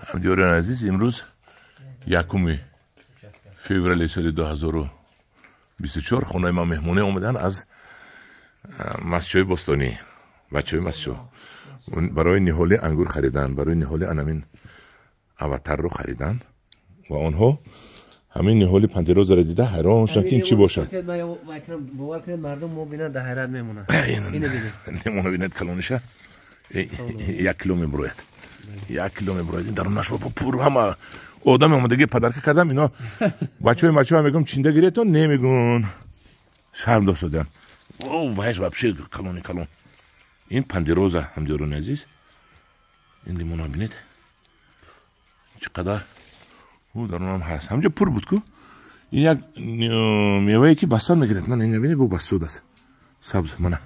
Ҳамдиёрони азиз, имрӯз 1 феврали соли 2024 хонаи ман меҳмонӣ омаданд аз Мастчои бостонӣ, бачаҳои Мастчо барои ниҳоли ангур харидан, барои ниҳоли анамин Аватарро харидан ва онҳо ҳамин ниҳоли пандерозаро дида ҳайрон шуданд, ки ин чӣ бошад. Бовар кунед, мардум мо бинанд, дар ҳайрат мемонанд. Лимона бинед, калониша 1 кило мебурояд, 1 кило мебурояд. Ин дарунаш пур ҳама одами омадагӣ подарка кардам. Ино бачаҳои мачоа мегӯм, чинда гиретон, немегӯн, шарм доштодам. Вайш вообще калони калон. Ин пандероза, ҳамдиёрони азиз. Ин лимона бинед, чӣ қадар дарунам ҳаст, ҳамҷо пур буд ку. Ин як мевае, ки бастан мегирад. Мана, ина бинед, бо бастуд аст, сабз. Мана,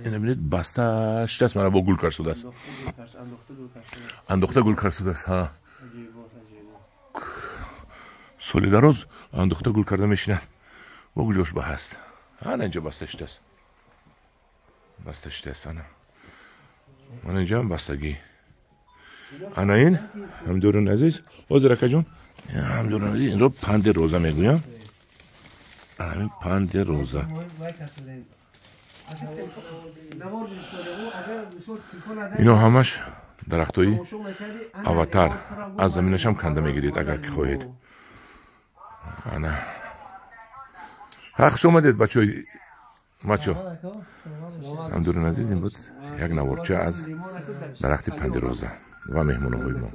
ина бинед, баста шудааст. Мана, бо гул карсудааст, андохта гул карсудааст. Соли дароз андохта гул карда мешинад. Бо куҷош ба ҳаст? Ана, инҷо баста шудааст, баста шудааст. Ана, мана, инҷоам бастагӣ. Ана ин, ҳамдиёрони азиз, ҳозир, акаҷон. Ҳамдиёрони азиз, инро панде роза мегӯям, ҳамин панде роза. Ино ҳамаш дарахтҳои Аватар, аз заминашам канда мегиред, агар ки хоҳед. Ана, ҳа, хуш омадед, бачаҳои мачо. Ҳамдиёрони азиз, ин буд як наворча аз дарахти пандероза ва меҳмонаҳои мо.